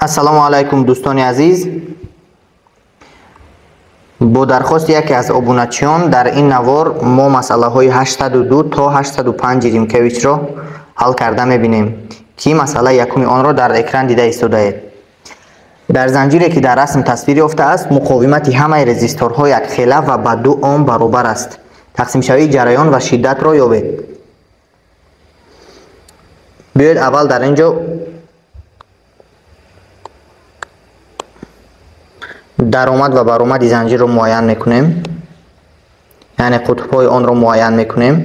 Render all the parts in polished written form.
Ассалому алайкум, дӯстони азиз. Бо дархости яке аз обуначиён дар ин навор мо масъалаҳои 802 то 805 Римкевичро ҳал карда мебинем, ки масъалаи якуми онро дар экран дида истодаед. Дар занҷире, ки дар расм тасвир ёфтааст, муқовимати ҳамаи резисторҳо якхела ва ба 2 ом баробар аст. Тақсимшавии ҷараён ва шиддатро ёбед. Биёед аввал дар ин ҷо даромад ва баромади занҷирро муайян мекунем, яъне қутбҳои онро муайян мекунем.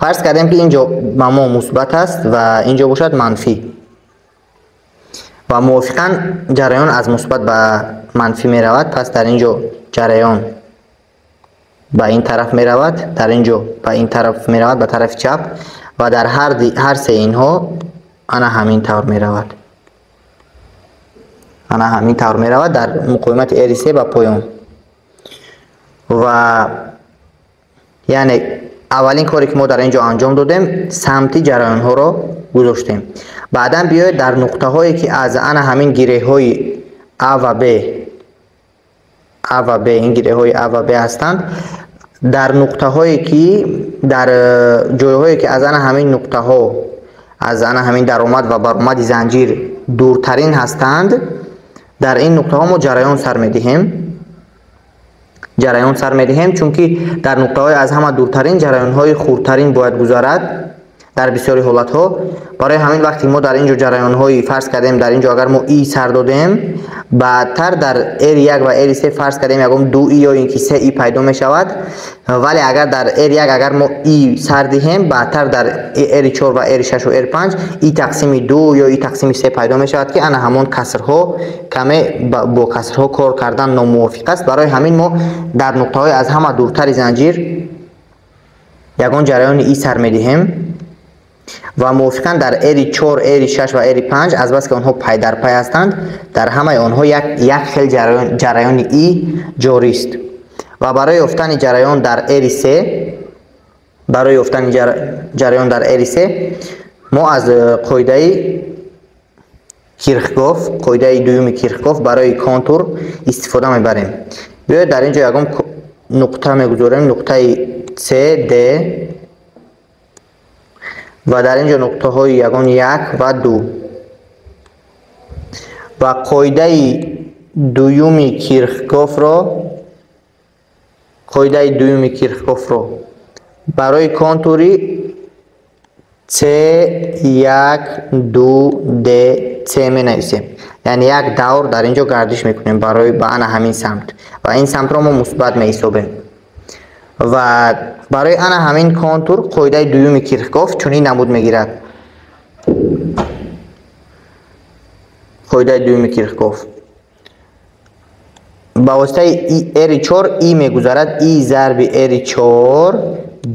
Фарз кардем, ки ин ҷо ба мо мусбат аст ва ин ҷо бошад манфӣ, ва мувофиқан ҷараён аз мусбат ба манфӣ меравад. Пас дар ин ҷо ҷараён ба ин тараф меравад, дар ин ҷо ба ин тараф меравад, ба тарафи чап, ва дар ҳар се инҳо ана ҳамин тавр меравад. Ана ҳамин тавр меравад дар муқовимати R3 ба поён. Ва яъне аввалин коре, ки мо дар ин ҷо анҷом додем, самти ҷараёнҳоро гузоштем. Баъдан биёед дар нуқтаҳое, ки аз ана ҳамин гиреҳҳои А ва Б, А ва Б, ин гиреҳҳои А ва Б ҳастанд, дар нуқтаҳое, ки дар ҷойҳое, ки аз ана ҳамин нуқтаҳо, аз ана ҳамин даромад ва баромади занҷир дуртарин ҳастанд, дар ин нуқтаҳо мо ҷараён сар медиҳем. Ҷараён сар медиҳем, чунки дар нуқтаҳои аз ҳама дуртарин ҷараёнҳои хурдтарин бояд гузарад дар бисёри ҳолатҳо. Барои ҳамин вақте мо дар ин ҷо ҷараёнҳои фарз кардем, дар ин ҷо агар мо И сар додем, баъдтар дар R1 ва R3 фарз кардем ягон 2 И ё ин ки 3 И пайдо мешавад. Вале агар дар R1 агар мо И сар диҳем, баъдтар дар R4 ва R6 ва R5 И тақсими 2 ё И тақсими 3 пайдо мешавад, ки ана ҳамон касрҳо каме бо касрҳо кор кардан номувофиқ аст. Барои ҳамин мо дар нуқтаҳои аз ҳама дуртари занҷир ягон ҷараёни И сар медиҳем ва мувофиқан дар R4, R6 ва R5, азбаски онҳо пай дар пай ҳастанд, дар ҳамаи онҳо як хел ҷараёни И ҷорист. Ва барои ёфтани ҷараён дар R3, барои ёфтани ҷараён дар R3 мо аз қоидаи Кирхгоф, қоидаи дуюми Кирхгоф барои контур истифода мебарем. Биёед дар ин ҷо ягон нуқта мегузорем, нуқтаи C, D, ва дар ин ҷо нуқтаҳои ягон 1 ва 2. Ва қоидаи дуюми Кирхгофро, қоидаи дуюми Кирхгофро барои контури C 1 2 D C менависем. Яъне як давр дар ин ҷо гардиш мекунем барои ба ана ҳамин самт, ва ин самтро мо мусбат меҳисобем. Ва барои ана ҳамин контур қоидаи дуюми Кирхгоф чунин намуд мегирад. Қоидаи дуюми Кирхгоф ба воситаи R4 И мегузарад, И зарби R4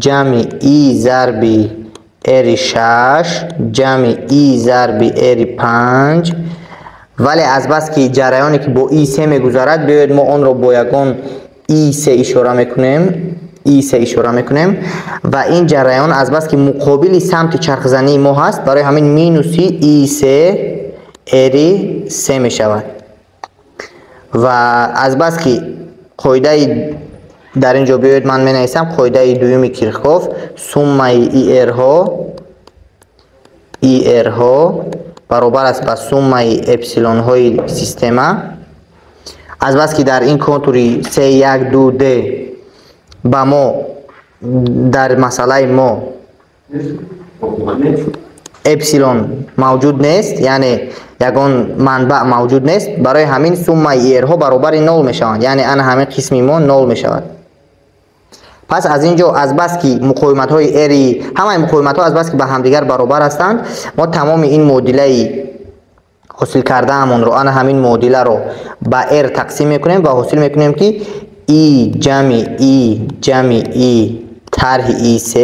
ҷамъи И зарби R6 ҷамъи И зарби R5. Вале азбаски ҷараёне, ки бо И3 мегузарад, биёед мо онро бо ягон И3 ишора мекунем, И3 ишора мекунем, ва ин ҷараён азбаски муқобили самти чархзании мо ҳаст, барои ҳамин минуси И3 R3 мешавад. Ва азбаски қоидаи дар ин ҷо биёед ман менависам қоидаи дуюми Кирхгоф, суммаи ИР-ҳо, ИР-ҳо баробар аст ба суммаи эпсилонҳои система. Азбаски дар ин контури C 1 2 D ба мо дар масъалаи мо эпсилон мавҷуд нест, яъне ягон манбаъ мавҷуд нест, барои ҳамин суммаи ИР-ҳо баробари 0 мешаванд, яъне ана ҳамин қисми мо 0 мешавад. Пас аз ин ҷо азбаски муқовиматҳои R, ҳамаи муқовиматҳо азбаски ба ҳамдигар баробар ҳастанд, мо тамоми ин муодилаи ҳосил кардаамонро, ана ҳамин муодиларо ба R тақсим мекунем ва ҳосил мекунем, ки И ҷамъи И ҷамъи И тарҳи И3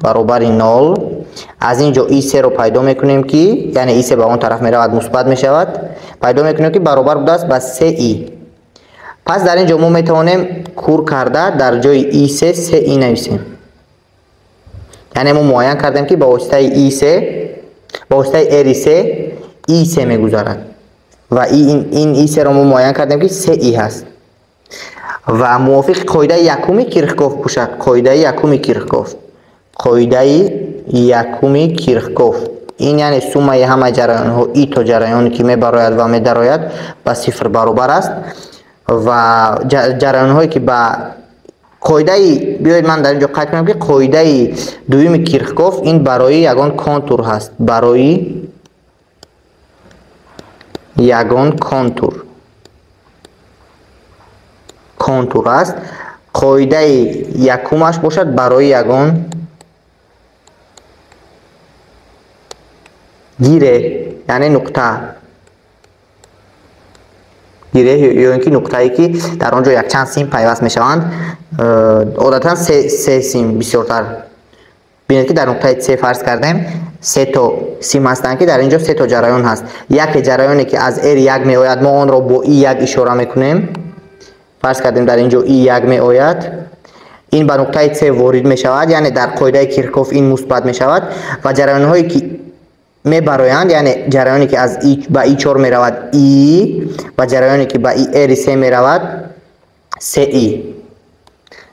баробари 0. Аз ин ҷо И3-ро пайдо мекунем, ки яъне И3 ба он тараф меравад, мусбат мешавад, пайдо мекунем, ки баробар будааст ба 3И. Пас дар ин ҷо мо метавонем кур карда дар ҷои И3 3И нависем. Яъне мо муайян кардем, ки ба воситаи И3, ба воситаи R3 И3 мегузарад. Ва ин И3-ро мо муайян кардем, ки 3И ҳаст. Ва мувофиқи қоидаи якуми Кирхгоф бошад, қоидаи якуми Кирхгоф. Қоидаи якуми Кирхгоф. Ин яъне суммаи ҳама ҷараёнҳо И то ҷараёне ки мебарояд ва медарояд ба сифр баробар аст. Ва ҷараёнҳое ки ба қоидаи, биёед ман дар ин ҷо қайд кунам, ки қоидаи дуюми Кирхгоф ин барои ягон контур ҳаст, барои ягон контур аст. Қоидаи якумаш бошад барои ягон гире, яъне нуқта, гире ё ин ки нуқтае ки дар он ҷо якчанд сим пайваст мешаванд, одатан се сим бисёртар. Бинед ки дар нуқтаи С фарз кардем, се то сим ҳастанд, ки дар ин ҷо се то ҷараён ҳаст. Яке ҷараёне ки аз R1 меояд, мо онро бо И1 ишора мекунем. Фарз кардем дар ин ҷо И1 меояд, ин ба нуқтаи С ворид мешавад, яъне дар қоидаи Кирхгоф ин мусбат мешавад. Ва ҷараёнҳое ки мебароянд, яъне ҷараёне ки аз И ба И4 меравад И, ва ҷараёне ки ба R3 меравад 3И.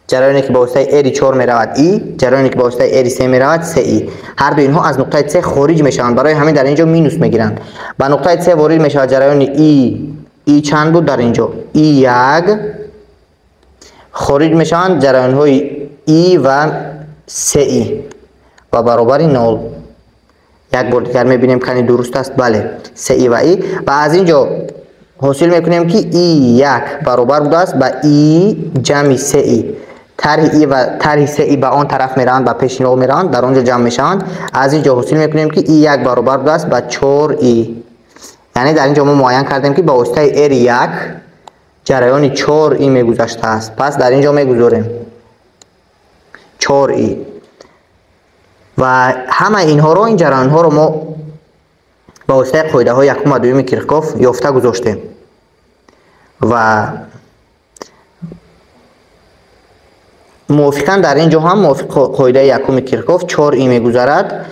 Ҷараёне ки ба воситаи R4 меравад И, ҷараёне ки ба воситаи R3 меравад 3И. Ҳар ду инҳо аз нуқтаи С хориҷ мешаванд, барои ҳамин дар ин ҷо минус мегиранд. Ба нуқтаи С ворид мешавад ҷараёни И, И чанд буд дар ин ҷо? И1. Хориҷ мешаванд ҷараёнҳои И ва 3И ва баробари 0. Як бор дигар мебинем, кани дуруст аст. Бале, 3И ва И. Ва аз ин ҷо ҳосил мекунем, ки И1 баробар будааст ба И ҷамъи 3И. Тарҳи И ва тарҳи 3И ба он тараф мераванд, ба пеши 0 мераванд, дар он ҷо ҷамъ мешаванд. Аз ин ҷо ҳосил мекунем, ки И1 баробар будааст ба 4И. Яъне дар ин ҷо мо муайян кардем, ки ба воситаи R1 ҷараёни 4И мегузаштааст. Пас дар ин ҷо мегузорем 4И. Ва ҳамаи инҳоро, ин ҷараёнҳоро мо ба воситаи қоидаҳои якум ва дуюми Кирхгоф ёфта гузоштем. Ва мувофиқан дар ин ҷо ҳам мувофиқ қоидаи якуми Кирхгоф 4И мегузарад.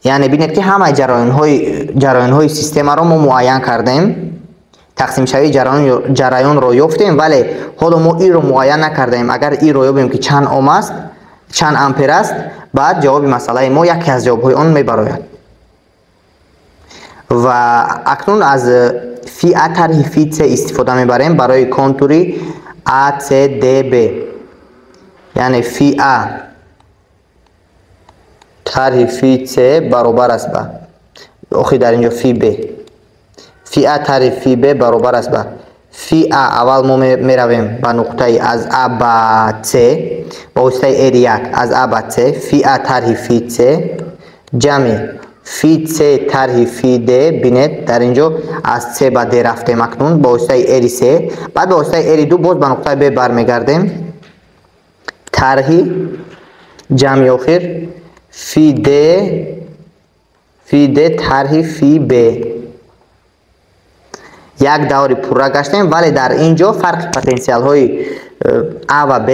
Яъне бинед, ки ҳамаи ҷараёнҳои системаро мо муайян кардем, тақсимшавии ҷараёнро ёфтем, вале ҳоло мо И-ро муайян накардаем. Агар И-ро ёбем, ки чанд ом аст, чанд ампер аст, баъд ҷавоби масъалаи мо, яке аз ҷавобҳои он мебарояд. Ва акнун аз фи А тарҳи фи С истифода мебарем барои контури А С Д Б. Яъне фи А тарҳи фи С баробар аст ба, охи дар ин ҷо фи Б, фи А тарҳи фи Б баробар аст ба фи А. Аввал мо меравем ба нуқтаи аз А ба С ба воситаи R1, аз А ба С, фи А тарҳи фи С ҷамъи фи С тарҳи фи Д. Бинед, дар ин ҷо аз С ба Д рафтем акнун ба воситаи R3, баъд ба воситаи R2 боз ба нуқтаи Б бармегардем, тарҳи ҷамъи охир фи Д, фи Д тарҳи фи Б. Як даври пурра гаштем, вале дар ин ҷо фарқи потенсиалҳои А ва Б,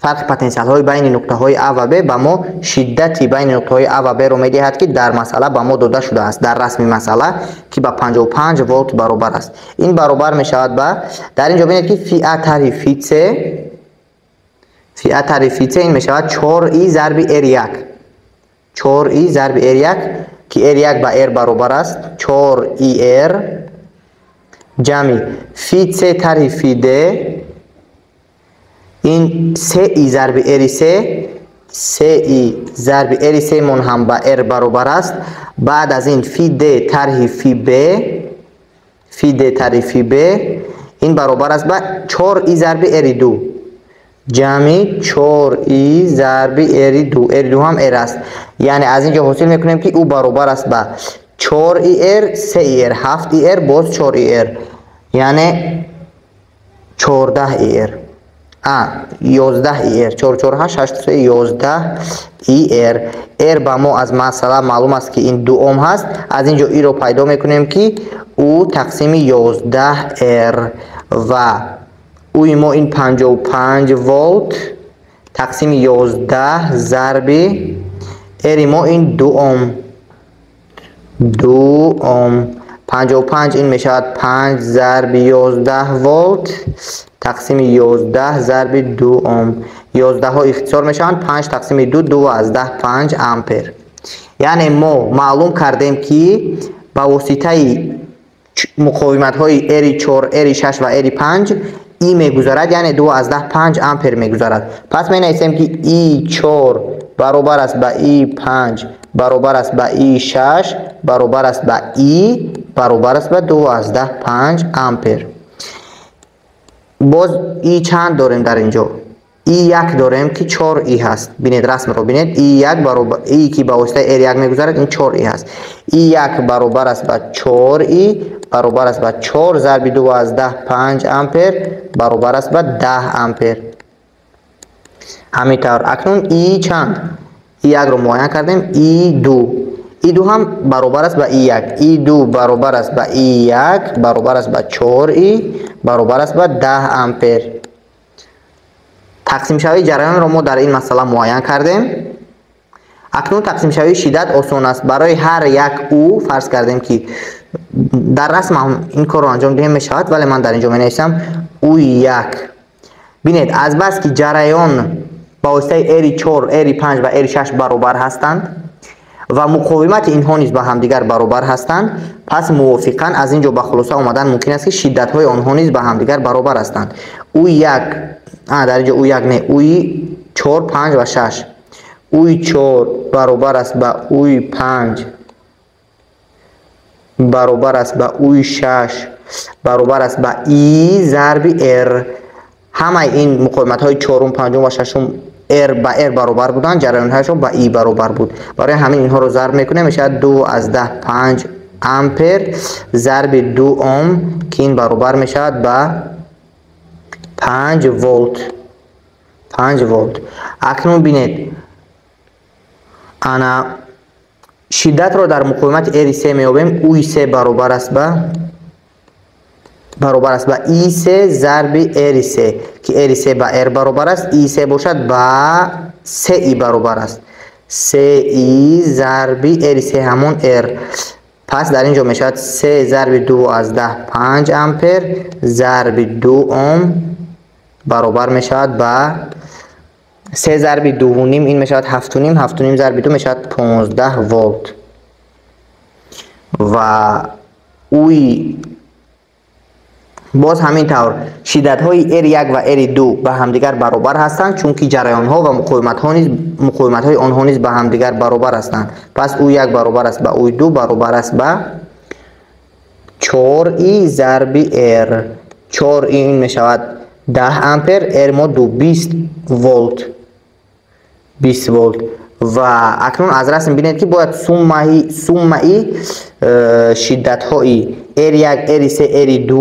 фарқи потенсиалҳои байни нуқтаҳои А ва Б ба мо шиддати байни нуқтаҳои А ва Б-ро медиҳад, ки дар масъала ба мо дода шудааст, дар расми масъала, ки ба 55 волт баробар аст. Ин баробар мешавад ба, дар ин ҷо бинед, ки фи А тарҳи фи С, фи А тарҳи фи С ин мешавад 4И зарби R1, 4И зарби R1, ки R1 ба R баробар аст, 4ИR ҷамъи фи С тарҳи фи Д, ин 3И зарби R3, 3И зарби R3 мон ҳам ба R баробар аст. Баъд аз ин фи Д тарҳи фи Б, фи Д тарҳи фи Б ин баробар аст ба 4И зарби R2 ҷамъи 4И зарби R2, R2 ҳам R аст. Яъне аз ин ҷо ҳосил мекунем, ки ӯ баробар аст ба 4ИR, 3ИR, 7ИR, боз 4ИR, яъне 14ИR, а 11ИR, 4 4 8, 8 3, 11ИR. R ба мо аз масъала маълум аст, ки ин 2 ом ҳаст. Аз ин ҷо И-ро пайдо мекунем, ки ӯ тақсими 11R, ва ӯи мо ин 55 волт тақсими 11 зарби R-и мо ин 2 ом, 2 ом. 55 ин мешавад 5 зарби 11 волт тақсими 11 зарби 2 ом. 11-ҳо ихтисор мешаванд, 5 тақсими 2 2,5 ампер. Яъне мо маълум кардем, ки ба воситаи муқовиматҳои R4, R6 ва R5 И мегузарад, яъне 2,5 ампер мегузарад. Пас менависем, ки И4 баробар аст ба И5 баробар аст ба И6 баробар аст ба И баробар аст ба 2,5 ампер. Боз И чанд дорем дар инҷо? И1 дорем, ки 4 И ҳаст. Бинед, расмро бинед. И1 баробар И ки ба воситаи R1 мегузарад, ин 4 И ҳаст. И1 баробар аст ба 4 И баробар аст ба 4 зарби 2,5 ампер баробар аст ба 10 ампер. Ҳамин тавр акнун И чанд? И1-ро муайян кардем. И2. И2 ҳам баробар аст ба И1. И2 баробар аст ба И1 баробар аст ба 4 И баробар аст ба 10 ампер. Тақсимшавии ҷараёнро мо дар ин масъала муайян кардем. Акнун тақсимшавии шиддат осон аст. Барои ҳар як ӯ фарз кардем, ки дар расм ҳам ин корро анҷом диҳем мешавад, вале ман дар ин ҷо менависам ӯ1. Бинед, азбаски ҷараён ба воситаи R4, R5 ва R6 баробар ҳастанд ва муқовимати инҳо низ ба ҳамдигар баробар ҳастанд, пас мувофиқан аз ин ҷо ба хулоса омадан мумкин аст, ки шиддатҳои онҳо низ ба ҳамдигар баробар ҳастанд. Ӯ1, дар ин ҷо ӯ1 не, ӯ4, 5 ва 6. Ӯ4 баробар аст ба ӯ5 баробар аст ба ӯ6 баробар аст ба И зарби R. Ҳамаи ин муқовиматҳои чорум, панҷум ва шашум R ба R баробар буданд, ҷараёнҳояшон ба И баробар буд. Барои ҳамин инҳоро зарб мекунем, мешавад 2,5 ампер зарби 2 ом, ки ин баробар мешавад ба 5 волт. 5 волт. Акнун бинед, ана шиддатро дар муқовимати R3 меёбем. U3 баробар аст ба I3 зарби R3, ки R3 ба R баробар аст, I3 бошад ба 3I баробар аст. 3I зарби R3 ҳамон R. Пас дар ин ҷо мешавад 3 зарби 2,5 ампер зарби 2 ом баробар мешавад ба 3 зарби 2,5, ин мешавад 7,5, 7,5 зарби 2 мешавад 15 волт. Ва ӯи боз ҳамин тавр шиддатҳои R1 ва R2 ба ҳамдигар баробар ҳастанд, чунки ҷараёнҳо ва муқовиматҳои онҳо низ ба ҳамдигар баробар ҳастанд. Пас U1 баробар аст ба U2 баробар аст ба 4I зарби R. 4I ин мешавад 10 ампер, R мо 2 20 волт. 20 волт. Ва акнун аз расм бинед, ки бояд суммаи шиддатҳои R1, R3, R2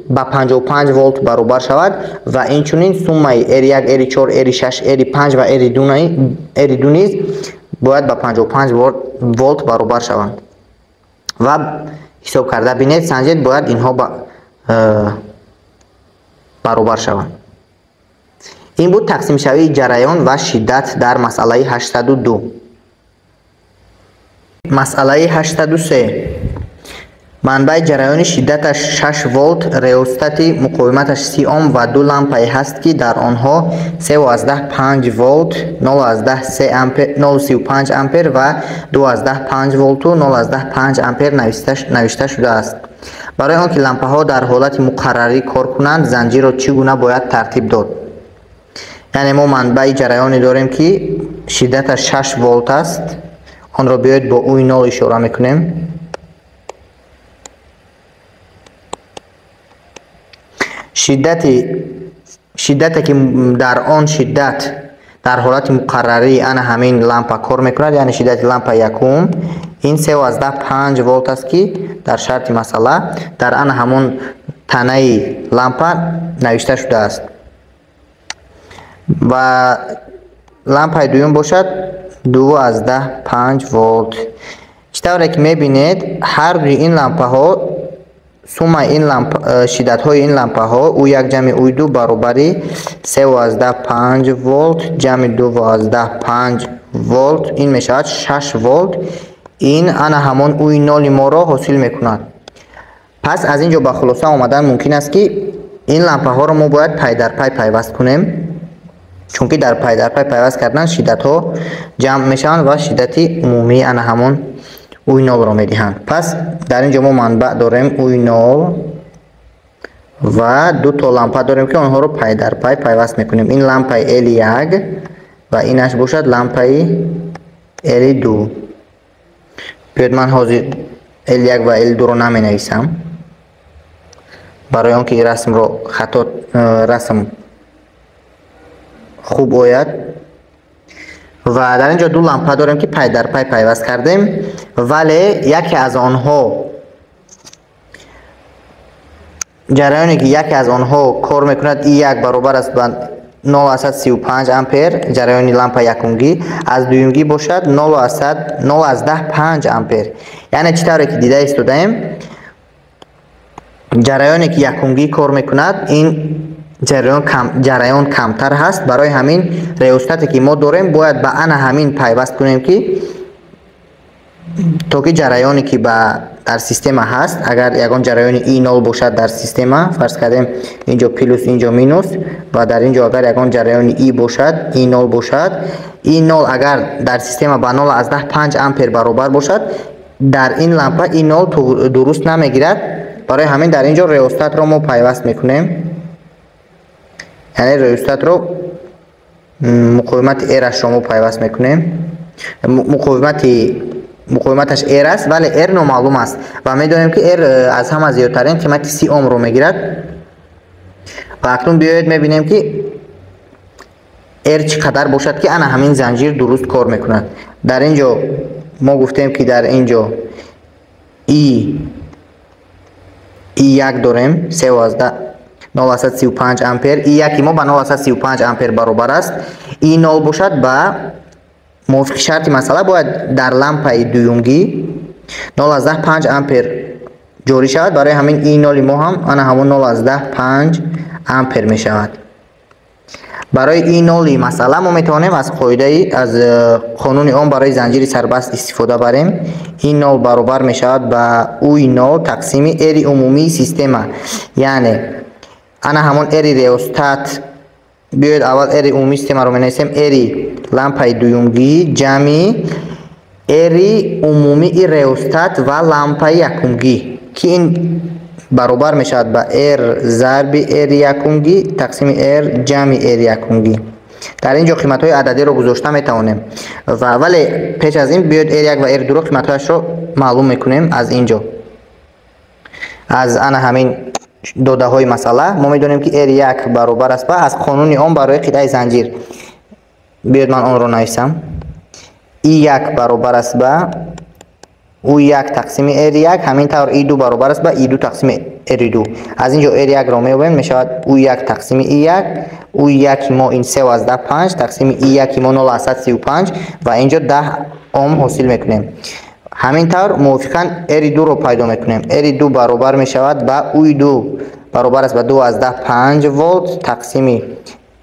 ба 55 волт баробар шавад ва инчунин суммаи R1, R4, R6, R5 ва R2 низ бояд ба 55 волт баробар шаванд. Ва ҳисоб карда бинед, санҷед, бояд инҳо баробар шаванд. Ин буд тақсимшавии ҷараён ва шиддат дар масъалаи 802. Масъалаи 803. Манбаи ҷараёни шиддаташ 6 волт, реостати муқовиматаш 30 ом ва ду лампае ҳаст, ки дар онҳо 3,5 волт, 0,35 ампер ва 2,5 волту 0,5 ампер навишта шудааст. Барои он ки лампаҳо дар ҳолати муқаррарӣ кор кунанд, занҷирро чӣ гуна бояд тартиб дод? Яъне мо манбаи ҷараёне дорем, ки шиддаташ 6 волт аст. Онро биёед бо ӯи нол ишора мекунем. Шиддате ки дар он шиддат дар ҳолати муқаррарӣ ана ҳамин лампа кор мекунад, яъне шиддати лампа якум ин 3,5 волт аст, ки дар шарти масъала дар ана ҳамон танаи лампа навишта шудааст. Ва лампаи дуюм бошад 2,5 волт. Чӣ тавре ки мебинед, ҳар дуи ин лампаҳо суммаи ин шиддатҳои ин лампаҳо U1 ҷамъи U2 баробари 3,5 волт ҷамъи 2,5 волт, ин мешавад 6 волт. Ин ана ҳамон U0 моро ҳосил мекунад. Пас аз ин ҷо ба хулоса омадан мумкин аст, ки ин лампаҳоро мо бояд пай дар пай пайваст кунем, чунки дар пай дар пай пайваст кардан шиддатҳо ҷамъ мешаванд ва шиддати умумии ана ҳамон U нолро медиҳанд. Пас дар ин ҷо мо манбаъ дорем U нол ва ду то лампа дорем, ки онҳоро пай дар пай пайваст мекунем. Ин лампаи L1 ва инаш бошад лампаи L2. Биёед, ман ҳозир L1 ва L2-ро наменависам, барои он ки расмро хато расм хуб ояд. Ва дар ин ҷо ду лампа дорем, ки пай дар пай пайваст кардем, вале яке аз онҳо ҷараёне, ки яке аз онҳо кор мекунад, И1 баробар аст ба 0,35 ампер, ҷараёни лампа якумгӣ, аз дуюмгӣ бошад 0,05 ампер. Яъне чӣ тавре ки дида истодаем, ҷараёне, ки якумгӣ кор мекунад, ин ҷараён камтар ҳаст. Барои ҳамин реостате, ки мо дорем, бояд ба ана ҳамин пайваст кунем, ки то ки ҷараёне, ки ба дар система ҳаст, агар ягон ҷараёни И нол бошад дар система, фарз кардем, ин ҷо плюс, ин ҷо минус, ва дар ин ҷо агар ягон ҷараёни И бошад, И нол бошад, И нол агар дар система ба 0,5 ампер баробар бошад, дар ин лампа И нол дуруст намегирад. Барои ҳамин дар ин ҷо реостатро мо пайваст мекунем, яъне реостатро, муқовимати R-ашро мо пайваст мекунем. Муқовиматаш R аст, вале R номаълум аст ва медонем, ки R аз ҳама зиёдтарин қимати 30 омро мегирад. Ва акнун биёед, мебинем, ки R чӣ қадар бошад, ки ана ҳамин занҷир дуруст кор мекунад. Дар ин ҷо мо гуфтем, ки дар ин ҷо И1 дорем 0,35 ампер. И1 мо ба 0,35 ампер баробар аст. И нол бошад, ба мувофиқи шарти масъала бояд дар лампаи дуюмгӣ 0,5 ампер ҷорӣ шавад. Барои ҳамин И ноли мо ҳам ана ҳамон 0,5 ампер мешавад. Барои И ноли масъала мо метавонем аз қоидаи, аз қонуни Ом барои занҷири сарбаст истифода барем. И нол баробар мешавад ба U нол тақсими R умумии система, яъне ана ҳамон R реостат. Биёед, аввал R умумии системаро менависем: R лампаи дуюмгӣ ҷамъи R умумии реостат ва лампаи якумгӣ, ки ин баробар мешавад ба R зарби R якумгӣ тақсими R ҷамъи R якумгӣ. Дар ин ҷо қиматҳои ададиро гузошта метавонем, ва вале пеш аз ин биёед, R1 ва R2-ро қиматҳояшро маълум мекунем. Аз ин ҷо, аз ана ҳамин додаҳои масъала, мо медонем, ки R1 баробар аст ба, аз қонуни Ом барои қитъаи занҷир, биёед, ман онро нависам: И1 баробар аст ба U1 тақсими R1. Ҳамин тавр И2 баробар аст ба И2 тақсими R2. Аз ин ҷо R1-ро меёбем, мешавад U1 тақсими И1. U1 мо ин 3,5 тақсими И1 мо 0,35 ва ин ҷо 10 ом ҳосил мекунем. Ҳамин тавр мувофиқан R2-ро пайдо мекунем. R2 баробар мешавад ба U2 баробар аст ба 2,5 волт тақсими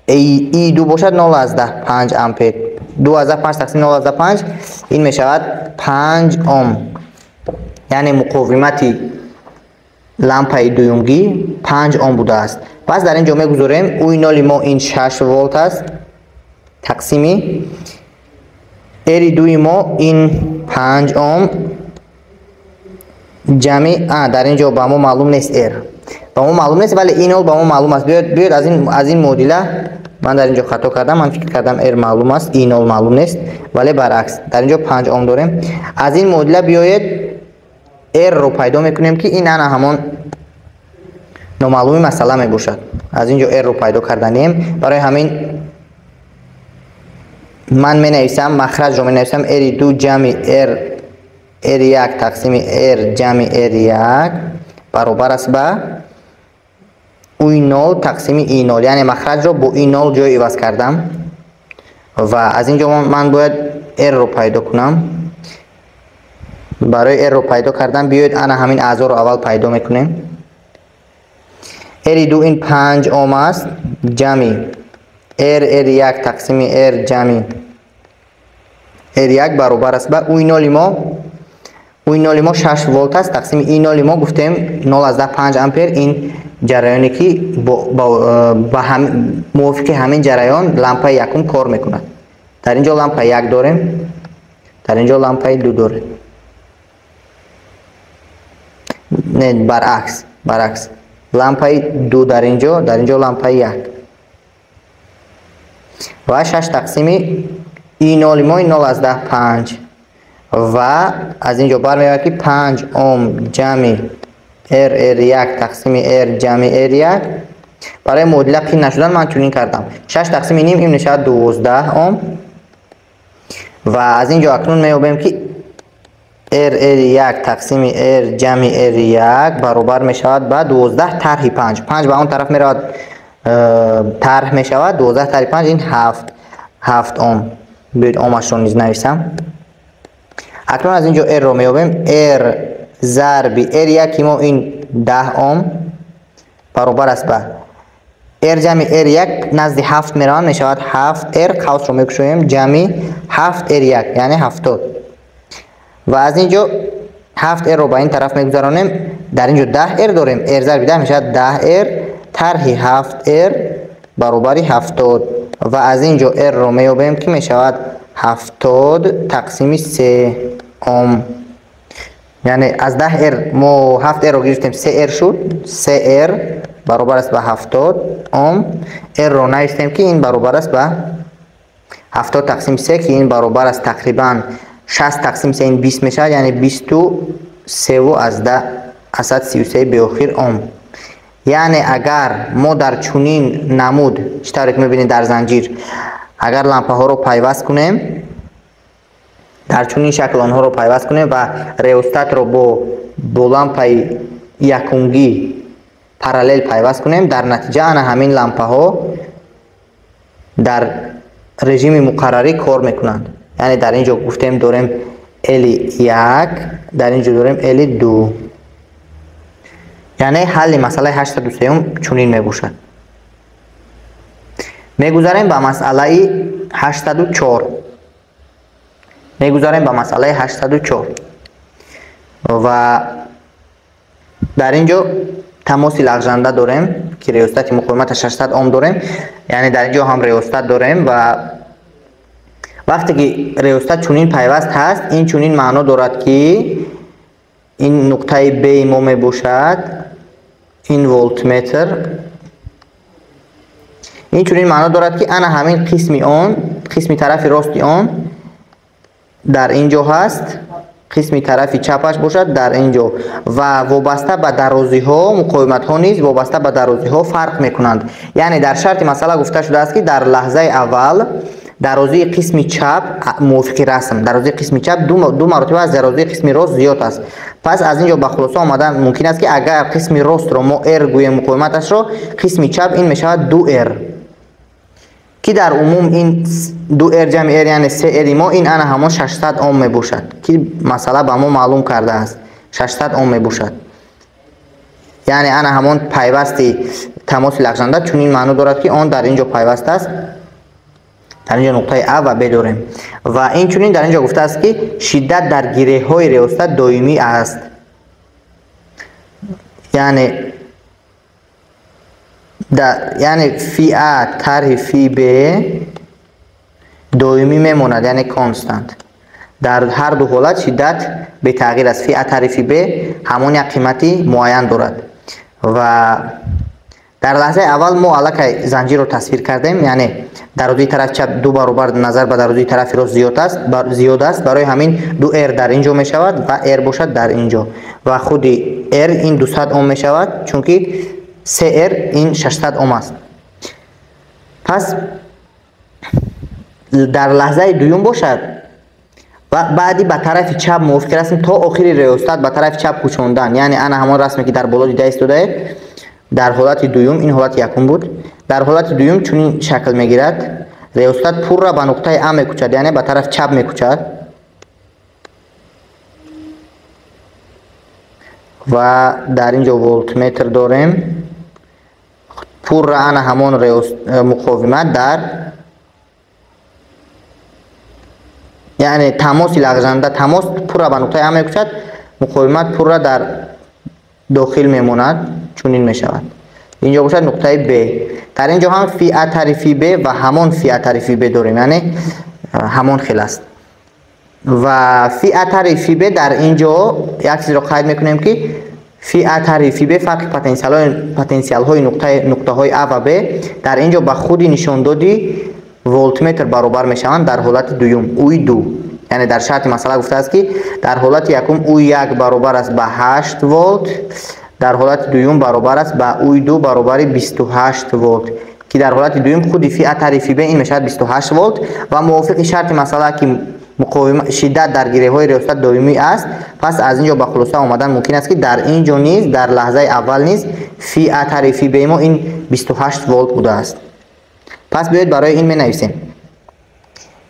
И2 бошад 0,5 ампер. 2,5 тақсими 0,5, ин мешавад 5 ом, яъне муқовимати лампаи дуюмгӣ 5 ом будааст. Пас дар ин ҷо мегузорем: U ноли мо ин 6 волт аст тақсими R дуи мо ин 5 ом ҷамъи дар ин ҷо ба мо маълум нест, R ба мо маълум нест, вале И нол ба мо маълум аст. Биёед, аз ин муодила ман дар ин ҷо хато кардам. Ман фикр кардам, R маълум аст, И нол маълум нест, вале баръакс, дар ин ҷо 5 ом дорем. Аз ин муодила биёед, R-ро пайдо мекунем, ки ин ана ҳамон номаълуми масъала мебошад. Аз ин ҷо R-ро пайдо карданем. Барои ҳамин ман менависам, махраҷро менависам: R2 ҷамъи R1 тақсими R ҷамъи R1 баробар аст ба U нол тақсими И нол, яъне махраҷро бо И нол ҷой иваз кардам ва аз ин ҷо ман бояд R-ро пайдо кунам. Барои R-ро пайдо кардан биёед, ана ҳамин аъзоро аввал пайдо мекунем. R2 ин 5 ом аст ҷамъи R R1 тақсими R ҷамъи R1 баробар аст ба U ноли мо. У ноли мо 6 волт аст, тақсими И ноли мо гуфтем 0,5 ампер. Ин ҷараёне ки мувофиқи ҳамин ҷараён лампаи якум кор мекунад. Дар ин ҷо лампаи 1 дорем, дар ин ҷо лампаи 2 дорем. Не, баръакс, баръакс. Лампаи 2 дар ин ҷо лампаи 1. Ва 6 тақсими И ноли мо 0,5 ва аз ин ҷо бармеояд ки 5 ом ҷамъи R R1 тақсими R ҷамъи R1. Барои муодила қин нашудан ман чунин кардам. 6 тақсими ним ин мешавад 12 ом. Ва аз ин ҷо акнун меёбем ки R R1 тақсими R ҷамъи R1 баробар мешавад ба 12 тарҳи 5. 5 ба он тараф меравад, тарҳ мешавад 12 тарҳи 5 ин 7 ом. Биёед омашро низ нависам. Акнун аз ин ҷо R-ро меёбем. R зарби R1 мо ин 10 ом баробар аст ба R ҷамъи R1 назди 7 мераванд, мешавад 7 R, қавсро мекушоем, ҷамъи 7 R1 яъне 70. Ва аз ин ҷо 7 R-ро ба ин тараф мегузаронем. Дар ин ҷо 10 R дорем. R зарби 10 мешавад 10 R тарҳи 7 R баробари 70. Ва аз ин ҷо R-ро меёбем ки мешавад 70 тақсими 3 ом. Яъне аз 10 R мо 7 R-ро гирифтем, 3 R шуд. 3 R баробар аст ба 70 ом. R-ро навистем ки ин баробар аст ба 70 тақсими 3, ки ин баробар аст тақрибан 60 тақсими 3 ин 20 мешавад, яъне 23,33 беохир ом. Яъне агар мо дар чунин намуд, чӣ тавре ки мебинед дар занҷир, агар лампаҳоро пайваст кунем, дар чунин шакл онҳоро пайваст кунем ва реостатро бо лампаи якумгӣ параллел пайваст кунем, дар натиҷа ана ҳамин лампаҳо дар режими муқаррарӣ кор мекунанд. Яъне дар ин ҷо гуфтем дорем L1, дар ин ҷо дорем L2. Яъне ҳалли масъалаи 803 чунин мебошад. Мегузарем ба масъалаи 804. Мегузарем ба масъалаи 804. Ва дар ин ҷо тамоси лағжанда дорем ки реостати муқовиматаш 600 ом дорем. Яъне дар ин ҷо ҳам реостат дорем ва вақте ки реостат чунин пайваст ҳаст, ин чунин маъно дорад ки ин нуқтаи Б мо мебошад, ин волтметр. Ин чунин маъно дорад ки ана ҳамин қисми он, қисми тарафи рости он дар ин ҷо ҳаст, қисми тарафи чапаш бошад дар ин ҷо. Ва вобаста ба дарозиҳо, муқовиматҳо низ вобаста ба дарозиҳо фарқ мекунанд. Яъне дар шарти масъала гуфта шудааст ки дар лаҳзаи аввал дарозии қисми чап мувофиқи расм, дарозии қисми чап ду маротиба аз дарозии қисми рост зиёд аст. Пас аз ин ҷо ба хулоса омадан мумкин аст ки агар қисми ростро мо R гӯем муқовиматашро, қисми чап ин мешавад 2R, ки дар умум ин 2R ҷамъи R яъне 3R мо ин ана ҳамон 600 ом мебошад, ки масъала ба мо маълум кардааст. 600 ом мебошад. Яъне ана ҳамон пайвасти тамоси лағжанда чунин маъно дорад ки он дар ин ҷо пайваст аст. Дар ин ҷо нуқтаи А ва Б дорем. Ва инчунин дар ин ҷо гуфтааст ки шиддат дар гиреҳҳои реостат доимӣ аст. Яъне фи А тарҳи фи Б доимӣ мемонад, яъне констант. Дар ҳар ду ҳолат шиддат бетағйир аст. Фи А тарҳи фи Б ҳамон як қимати муайян дорад. Ва дар лаҳзаи аввал мо аллакай занҷирро тасвир кардем, яъне дарозии тарафи чап ду баробар назар ба дарозии тарафи рост зиёд аст. Барои ҳамин 2R дар ин ҷо мешавад ва R бошад дар ин ҷо. Ва худи R ин 200 ом мешавад, чунки 3R ин 600 ом аст. Пас дар лаҳзаи дуюм бошад ва баъди ба тарафи чап мувофиқи расм то охири реостат ба тарафи чап кӯчондан, яъне ана ҳамон расме ки дар боло дида истодаед, дар ҳолати дуюм, ин ҳолати якум буд, дар ҳолати дуюм чунин шакл мегирад. Реостат пурра ба нуқтаи А мекӯчад, яъне ба тарафи чап мекӯчад ва дар ин ҷо волтметр дорем. Пурра ана ҳамон муқовимат дар, яъне тамоси лағжанда, тамос пурра ба нуқтаи А мекӯчад. Муқовимат пурра дар дохил мемонад, чунин мешавад. Инҷо бошад нуқтаи Б. Дар инҷо ҳам фи А тарҳи фи Б ва ҳамон фи А тарҳи фи Б дорем, яъне ҳамон хел аст. Ва фи А тарҳи фи Б дар инҷо як чизро қайд мекунем, ки фи А тарҳи фи Б фарқи потенсиалҳои нуқтаҳои А ва Б дар инҷо ба худи нишондоди волтметр баробар мешаванд дар ҳолати дуюм, уи ду. Яъне дар шарти масъала гуфтааст, ки дар ҳолати якум уи як баробар аст ба 8 волт, дар ҳолати дуюм баробар аст ба уи ду баробари 28 волт, ки дар ҳолати дуюм худи фи А тарҳи фи Б ин мешавад 28 волт. Ва мувофиқи шарти масъала, ки шиддат дар гиреҳҳои риёсат доимӣ аст, пас аз ин ҷо ба хулоса омадан мумкин аст, ки дар ин ҷо низ, дар лаҳзаи аввал низ фи А тарҳи фи Б мо ин 28 волт будааст. Пас биёед, барои ин менависем: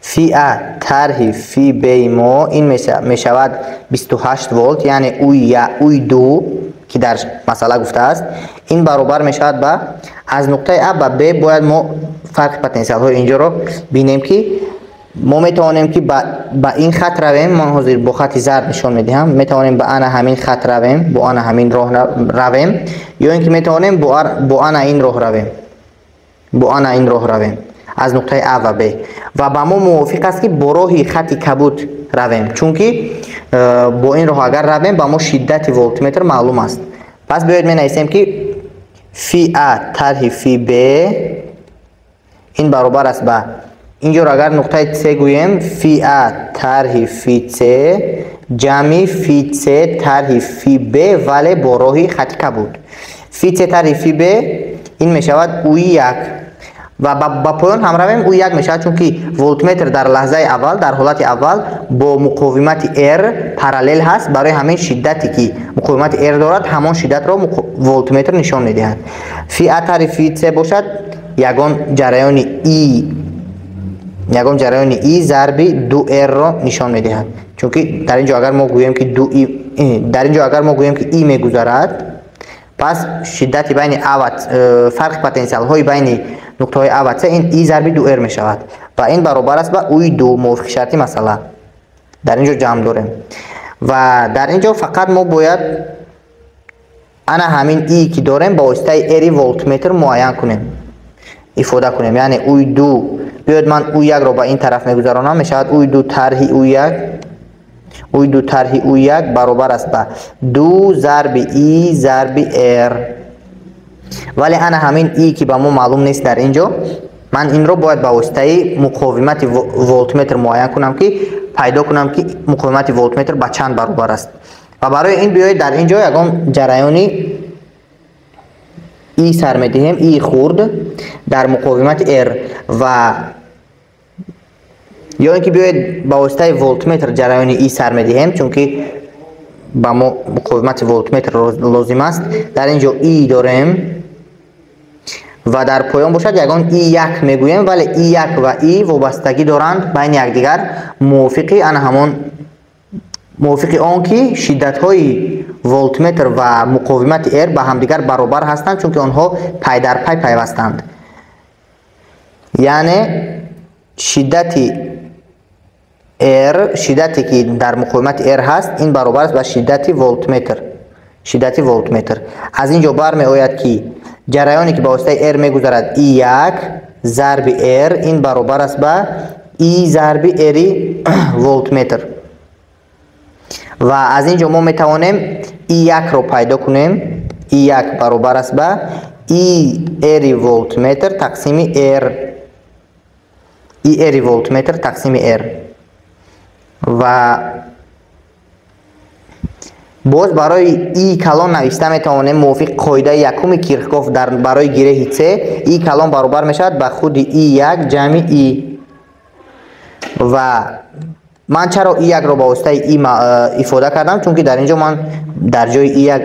фи А тарҳи фи Б мо ин мешавад 28 волт, яъне уи ду, ки дар масъала гуфтааст, ин баробар мешавад ба аз нуқтаи А ба Б бояд мо фарқи потенсиалҳои инҷоро бинем, ки мо метавонем, ки ба ин хат равем. Ман ҳозир бо хати зард нишон медиҳам. Метавонем ба ана ҳамин хат равем, бо ана ҳамин роҳ равем, ё ин ки метавонем бо ана ин роҳ равем, бо ана ин роҳ равем аз нуқтаи А ва Б. Ва ба мо мувофиқ аст, ки бо роҳи хати кабуд равем, чунки бо ин роҳ агар равем, ба мо шиддати волтметр маълум аст. Пас биёед, менависем, ки фи А тарҳи фи Б ин баробар аст ба инҷоро агар нуқтаи С гӯем, фи А тарҳи фи С ҷамъи фи С тарҳи фи Б, вале бо роҳи хати кабуд. Фи С тарҳи фи Б ин мешавад уи як. Ва ба поён ҳам равем, уи як мешавад, чунки волтметр дар лаҳзаи аввал, дар ҳолати аввал бо муқовимати R параллел ҳаст. Барои ҳамин шиддате, ки муқовимати R дорад, ҳамон шиддатро волтметр нишон медиҳад. Фи А тарҳи фи С бошад, ягон ҷараёни И, ягон ҷараёни И зарби ду R-ро нишон медиҳад, чунки дар ин ҷо агар мо гӯем, ки ду И, дар ин ҷо агар мо гӯем, ки И мегузарад, пас шиддати байни А ва фарқи потенсиалҳои байни нуқтаҳои А ва С ин И зарби ду R мешавад. Ва ин баробар аст ба уи ду, мувофиқи шарти масъала. Дар ин ҷо ҷамъ дорем ва дар ин ҷо фақат мо бояд ана ҳамин И ки дорем, ба воситаи R волтметр муайян кунем, ифода кунем, яъне уи ду. Биёед, ман уи якро ба ин тараф мегузаронам, мешавад уи ду тарҳи уи як. Уи ду тарҳи уи як баробар аст ба ду зарби И зарби R. Вале ана ҳамин И, ки ба мо маълум нест дар ин ҷо, ман инро бояд ба воситаи муқовимати волтметр муайян кунам, ки пайдо кунам, ки муқовимати волтметр ба чанд баробар аст. Ва барои ин биёед, дар ин ҷо ягон ҷараёни И сар медиҳем, И хурд дар муқовимати R. Ва ё ин ки биёед, ба воситаи волтметр ҷараёни И сар медиҳем, чунки ба мо муқовимати волтметр лозим аст. Дар ин ҷо И дорем ва дар поён бошад ягон И як мегӯем, вале И як ва И вобастагӣ доранд байни якдигар, мувофиқи ана ҳамон, мувофиқи он ки шиддатҳои волтметр ва муқовимати R ба ҳамдигар баробар ҳастанд, чунки онҳо пай дар пай пайвастанд. Яъне шиддати R, шиддате ки дар муқовимати R ҳаст, ин баробар аст ба шиддати волтметр, шиддати волтметр. Аз ин ҷо бармеояд, ки ҷараёне, ки ба воситаи R мегузарад, И як зарби R, ин баробар аст ба И зарби R-и волтметр. Ва аз ин ҷо мо метавонем И якро пайдо кунем. И як баробар аст ба И R-и волтметр тақсими R, И R-и волтметр тақсими R. Ва боз барои И калон нависта метавонем, мувофиқи қоидаи якуми Кирхгоф дар барои гиреҳи С, И калон баробар мешавад ба худи И як ҷамъи И. Ва ман чаро И якро ба воситаи И ифода кардам? Чунки дар ин ҷо ман дар ҷои И як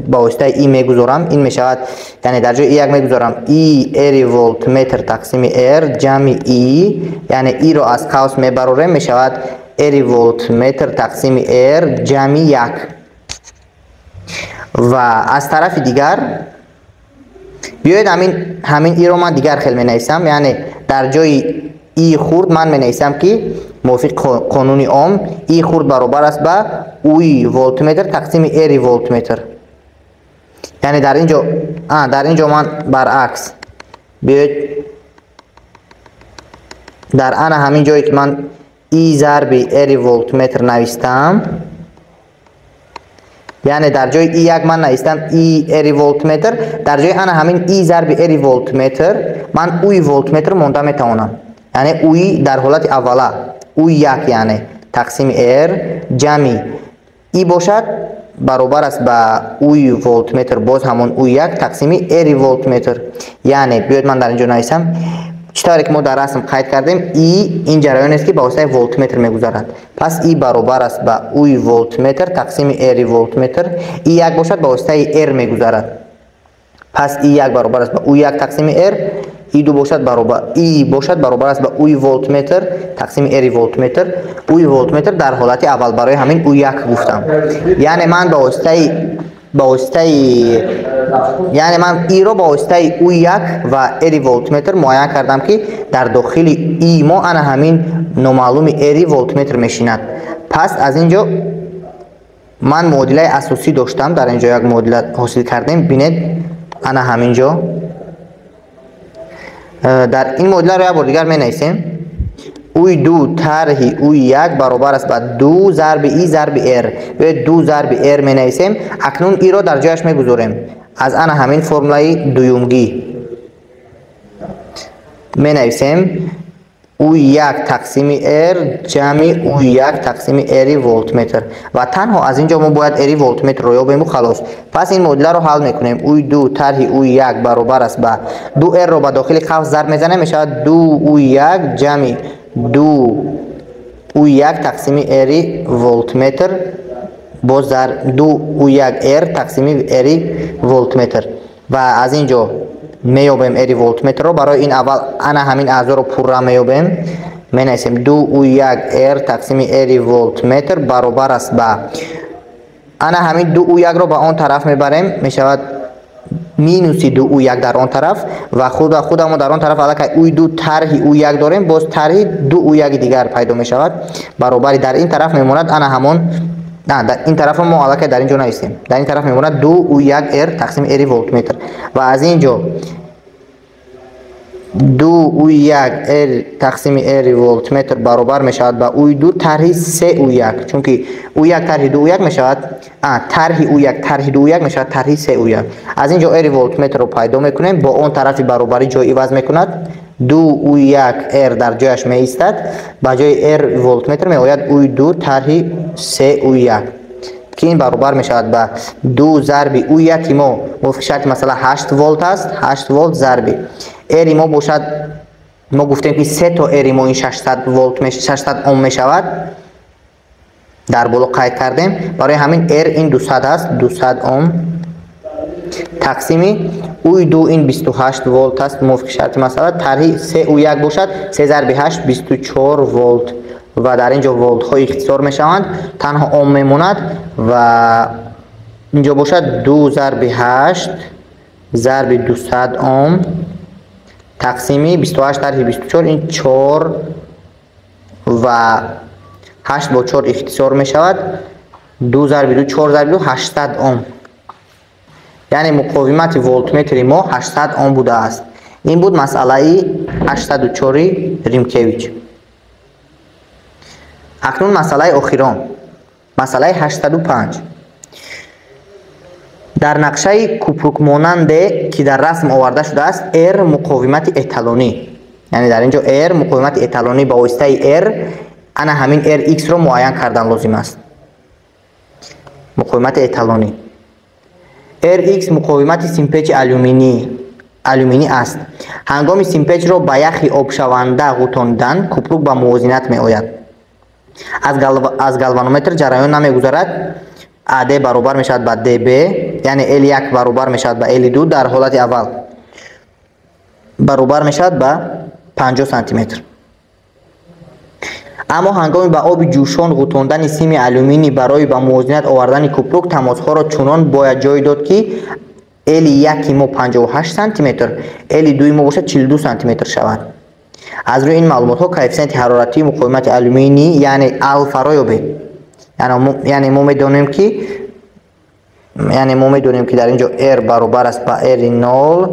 ба воситаи И мегузорам, ин мешавад, яъне дар ҷои И як мегузорам И R волтметр тақсими R ҷамъи И, яъне И-ро аз қавс мебарорем, мешавад R волтметр тақсими R ҷамъи як. Ва аз тарафи дигар биёед, ҳамин И-ро ман дигар хел менависам, яъне дар ҷои И хурд ман менависам, ки Мувофиқи қонуни Ом И хурд баробар аст ба Уи волтметр тақсими Р волтметр. Яъне дар ин ҷо ман баръакс, биёед, дар ана ҳамин ҷое ки ман И зарби Р волтметр навистам, яъне дар ҷои И як ман навистам И Р волтметр, дар ҷои ана ҳамин И зарби Р волтметр ман Уи волтметр монда метавонам. Яъне Уи дар ҳолати аввала Уи як, яъне тақсими Р ҷамъи И бошад баробар аст ба Уи волтметр, боз ҳамон Уи як тақсими Р волтметр. Яъне биёед, ман дар ин ҷо нависам. Чӣ тавре ки мо дар расм қайд кардем, И ин ҷараёнест, ки ба воситаи волтметр мегузарад. Пас И баробар аст ба Уи волтметр тақсими Р волтметр. И як бошад, ба воситаи Р мегузарад, пас И як баробар аст ба У як тақсими Р. И ду бошад баробар, И бошад баробар аст ба Уи волтметр тақсими Р волтметр. Уи волтметр дар ҳолати аввал, барои ҳамин У як гуфтам. Яъне ман ба воситаи, яъне ман Иро ба воситаи У як ва Р волтметр муайян кардам, ки дар дохили И мо ана ҳамин номаълуми Р волтметр мешинад. Пас аз ин ҷо ман муодилаи асосӣ доштам. Дар ин ҷо як муодила ҳосил кардем. Бинед, ана ҳамин ҷо дар ин муодиларо як бор дигар менависем: Уи ду тарҳи Уи як баробар аст ба ду зарби И зарби Р. Биёед, ду зарби Р менависем. Акнун Иро дар ҷояш мегузорем. Аз ана ҳамин формулаи дуюмгӣ менависем: У як тақсими Р ҷамъи У як тақсими Р волтметр. Ва танҳо аз ин ҷо мо бояд Р волтметрро ёбему халос. Пас ин муодиларо ҳал мекунем: У ду тарҳи У як баробар аст ба ду, Рро ба дохили қавс зарб мезанем, мешавад ду У як ҷамъи ду У як тақсими Р волтметр, боз дар ду У як Р тақсими Р волтметр. Ва аз ин ҷо меёбем Р волтметрро. Барои ин аввал ана ҳамин аъзоро пурра меёбем. Менависем: ду У як Р тақсими Р волтметр баробар аст ба ана ҳамин ду У якро ба он тараф мебарем, мешавад минуси ду У як дар он тараф. Ва худамо дар он тараф аллакай У ду тарҳи У як дорем, боз тарҳи ду У яки дигар пайдо мешавад. Баробари дар ин тараф мемонад ана ҳамон, дар ин тараф мо аллакай дар ин ҷо навистем, дар ин тараф мемонад ду У як Р тақсими Р волтметр. Ва аз ин ҷо ду У як Р тақсими Р волтметр баробар мешавад ба У ду тарҳи се У як, чунки У як тарҳи ду У як мешавад, тарҳи У як тарҳи ду У як мешавад тарҳи се У як. Аз ин ҷо Р волтметрро пайдо мекунем. Бо он тарафи баробарӣ ҷой иваз мекунад. Ду У як Р дар ҷояш меистад, ба ҷои Р волтметр меояд У ду тарҳи се У як, ки ин баробар мешавад ба ду зарби У яки мо, мувофиқи шарти масъала, 8 волт аст, 8 волт зарби Р мо бошад, мо гуфтем, ки се то Р мо ин 600 волт, 600 ом мешавад, дар боло қайд кардем. Барои ҳамин Р ин 200 аст, 200 ом тақсими У ду ин 28 волт аст, мувофиқи шарти масъала, тарҳи се У як бошад, се зарби ҳашт, 24 волт. Ва дар ин ҷо волтҳо ихтисор мешаванд, танҳо ом мемонад. Ва инҷо бошад ду зарби ҳашт зарби 200 ом тақсими 28 тарҳи 24, ин чор ва ҳашт бо чор ихтисор мешавад. Ду зарби ду чор, зарби ду, 800 ом. Яъне муқовимати волтметри мо 800 ом будааст. Ин буд масъалаи 804-и Римкевич. Акнун масъалаи охирон, масъалаи 805. Дар нақшаи купрукмонанде, ки дар расм оварда шудааст, R муқовимати эталонӣ, яъне дар ин ҷо R муқовимати эталонӣ, ба воситаи R ана ҳамин Rx-ро муайян кардан лозим аст. Муқовимати эталонӣ Rx муқовимати симпечи алюминӣ аст. Ҳангоми симпечро ба яхи обшаванда ғӯтонидан, купрук ба мувозинат меояд, аз галванометр ҷараён намегузарад. АД баробар мешавад ба ДБ, яъне L1 баробар мешавад ба L2 дар ҳолати аввал баробар мешавад ба 50 сантиметр. Аммо ҳангоми ба оби ҷӯшон ғӯтондани сими алюминӣ барои ба мувозинат овардани купрук, тамосҳоро чунон бояд ҷой дод, ки L1 мо 58 сантиметр, L2 мо бошад 42 сантиметр шавад. Аз рӯи ин маълумотҳо коэффисиенти ҳароратии муқовимати алюминий, яъне алфаро ёбед. Яъне мо медонем ки дар ин ҷо R баробар аст ба R0.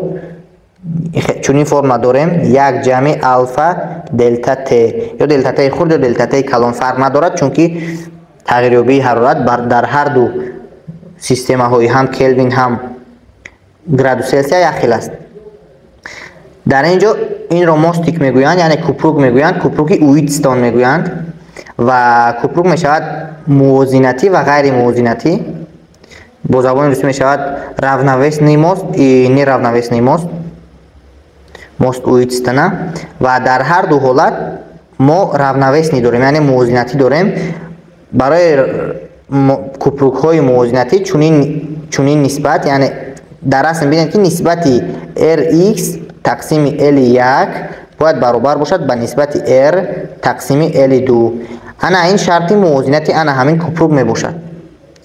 Чунин формула дорем: 1 ҷамъи алфа делта Т. Ё делта Т хурд ё делта Т калон фарқ надорад, чунки тағйирёбии ҳарорат дар ҳар ду системаҳои ҳам Келвин ҳам градус Селсия як хел аст. Дар ин ҷо инро мостик мегӯянд, яъне купрук мегӯянд, купруки Уитстон мегӯянд ва купрук мешавад мувозинатӣ ва ғайримувозинатӣ. Бо забони русӣ мешавад равновесный мост и неравновесный мост, мост Уитстона. Ва дар ҳар ду ҳолат мо равновесный дорем, яъне мувозинатӣ дорем. Барои купрукҳои мувозинатӣ чунин нисбат, яъне дар расм бинед ки нисбати Rx тақсими L1 бояд баробар бошад ба нисбати R тақсими L2. Ана ин шарти мувозинати ана ҳамин купрук мебошад.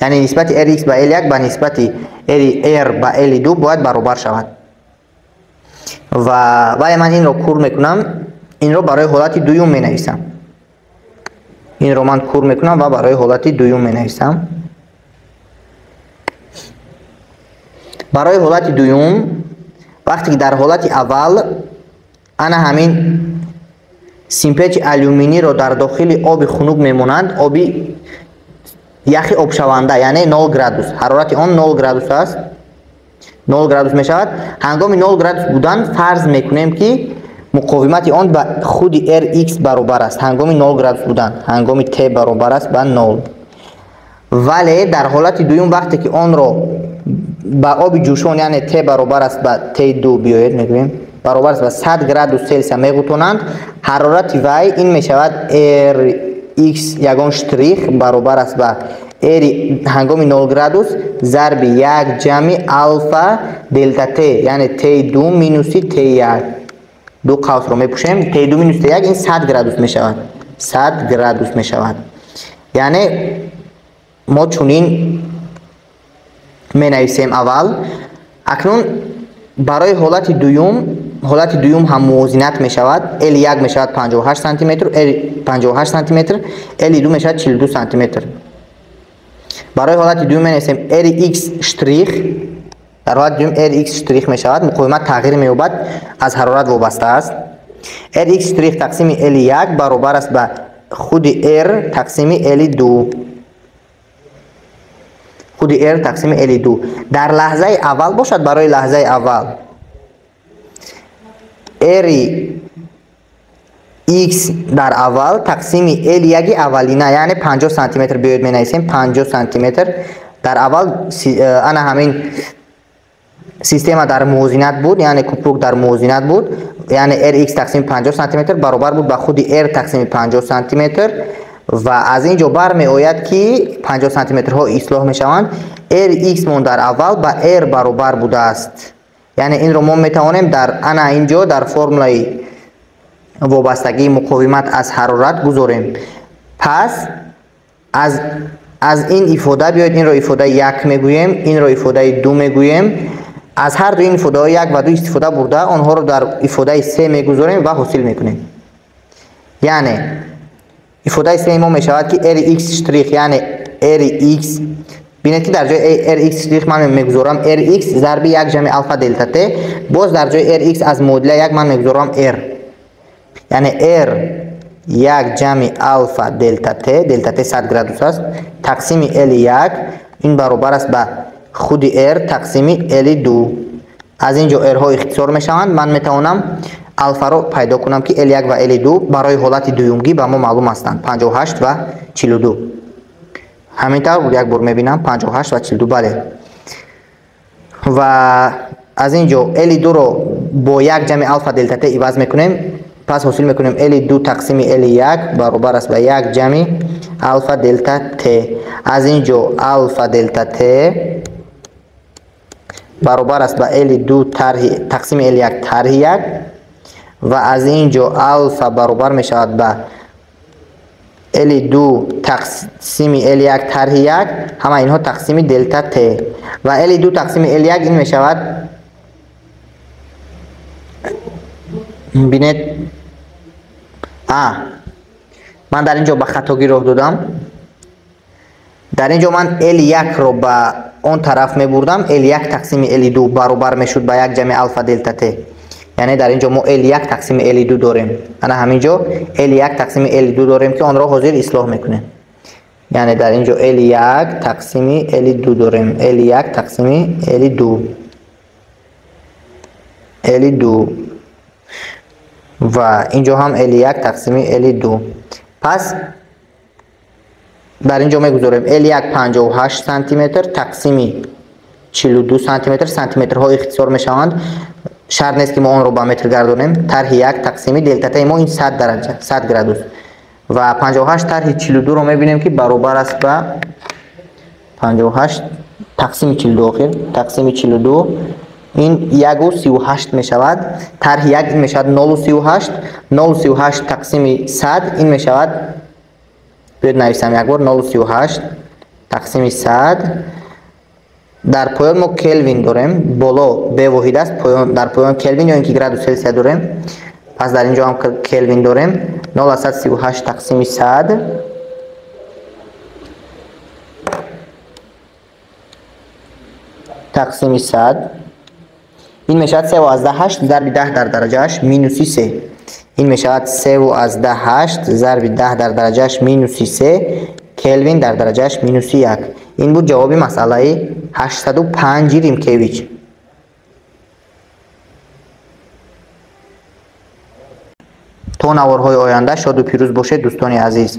Яъне нисбати Rx ба L1 ба нисбати R ба L2 бояд баробар шавад. Ва вале ман инро кур мекунам, инро барои ҳолати дуюм менависам. Инро ман кур мекунам ва барои ҳолати дуюм менависам. Барои ҳолати дуюм, вақте ки дар ҳолати аввал ана ҳамин симпечи алюминиро дар дохили оби хунук мемонанд, оби яхи обшаванда, яъне 0 градус, ҳарорати он 0 градус аст, 0 градус мешавад. Ҳангоми 0 градус будан фарз мекунем ки муқовимати он ба худи Rx баробар аст. Ҳангоми 0 градус будан, ҳангоми T баробар аст ба 0. Вале дар ҳолати дуюм вақте ки онро ба оби ҷӯшон, яъне T баробар аст ба T2 биёед мегӯем, баробар аст ба 100 градус Селсия меғутонанд, ҳарорати вай ин мешавад Rx ягон штрих баробар аст ба R ҳангоми 0 градус зарби 1 ҷамъи алфа делта T, яъне T2 минуси T1. Ду қавсро мепӯшем, T2 минус T1 ин 100 градус мешавад. 100 градус мешавад. Яъне мо чунин менависем аввал. Акнун барои ҳолати дуюм ҳам мувозинат мешавад. L1 мешавад 58 сантиметр, R 58 сантиметр, L2 мешавад 42 сантиметр. Барои ҳолати дуюм менависем Rx штрих. Дар ҳолати дуюм Rx штрих мешавад, муқовимат тағйир меёбад, аз ҳарорат вобаста аст. Rx штрих тақсими L1 баробар аст ба худи R тақсими L2. Худи R тақсими L2. Дар лаҳзаи аввал бошад, барои лаҳзаи аввал R x дар аввал тақсими L1 аввалина, яъне 50 сантиметр биёед менависем, 50 сантиметр. Дар аввал ана ҳамин система дар мувозинат буд, яъне купрук дар мувозинат буд, яъне Rx тақсими 50 сантиметр баробар буд ба худи R тақсими 50 сантиметр. Ва аз ин ҷо бармеояд ки 50 сантиметрҳо ислоҳ мешаванд. Rx мон дар аввал ба R баробар будааст. Яъне инро мо метавонем дар ана ин ҷо дар формулаи вобастагии муқовимат аз ҳарорат гузорем. Пас аз ин ифода биёед инро ифодаи 1 мегӯем, инро ифодаи 2 мегӯем. Аз ҳар ду ин ифодаҳои 1 ва 2 истифода бурда онҳоро дар ифодаи 3 мегузорем ва ҳосил мекунем. Яъне ифодаи 3 мо мешавад ки Rx штрих, яъне Rx, бинед ки дар ҷои Rx штрих ман мегузорам Rx зарби 1 ҷамъи алфа делта T, боз дар ҷои Rx аз муодила 1 ман мегузорам R, яъне R 1 ҷамъи алфа делта T, делта T 100 градус аст, тақсими L1 ин баробар аст ба худи R тақсими L2. Аз ин ҷо R-ҳо ихтисор мешаванд, ман метавонам алфаро пайдо кунам ки L1 ва L2 барои ҳолати дуюмгӣ ба мо маълум ҳастанд, 58 ва 42. Ҳамин тавр як бор мебинам, 58 ва 42, бале. Ва аз ин ҷо L2-ро бо 1 ҷамъи алфа делта T иваз мекунем, пас ҳосил мекунем L2 тақсими L1 баробар аст ба 1 ҷамъи алфа делта T. Аз ин ҷо алфа делта T баробар аст ба L2 тақсими L1 тарҳи 1 ва аз ин ҷо алфа баробар мешавад ба L2 тақсими L1 тарҳи 1, ҳама инҳо тақсими делта T. Ва L2 тақсими L1 ин мешавад, бинед, Ман дар ин ҷо ба хатогӣ роҳ додам. Дар ин ҷо ман L1-ро ба он тараф мебурдам. L1 тақсими L2 баробар мешуд ба 1 ҷамъи алфа делта Т. Яъне дар ин ҷо мо L1 тақсими L2 дорем. Ана ҳамин ҷо L1 тақсими L2 дорем, ки онро ҳозир ислоҳ мекунем. Яъне дар ин ҷо L1 тақсими L2 дорем. L1 тақсими L2. L2 ва ин ҷо ҳам L1 тақсими L2. Пас дар ин ҷо мегузорем L1 58 сантиметр тақсими 42 сантиметр. Сантиметрҳо ихтисор мешаванд. Шарт нест, ки мо онро ба метр гардонем. Тарҳи 1 тақсими делта Т мо ин 100 дараҷа, 100 градус. Ва 58 тарҳи 42-ро мебинем, ки баробар аст ба 58 тақсими 42, охир тақсими 42 ин 1,38 мешавад. Тарҳи 1 ин мешавад 0,38, 0,38 тақсими 100 ин мешавад, биёед нависам як бор, 0,38 тақсими 100. Дар поён мо келвин дорем, боло бевоҳид аст, дар поён келвин ё ин ки градус Селсия дорем. Пас дар ин ҷо ҳам келвин дорем. 0,38 тақсими 100 тақсими 100 ин мешавад 3,8 зарби 10 дар дараҷааш минуси 3. Ин мешавад 3,8 зарби 10 дар дараҷааш минуси 3 келвин дар дараҷааш минуси 1. Ин буд ҷавоби масъалаи 805 Римкевич. То наворҳои оянда шоду пирӯз бошед, дӯстони азиз.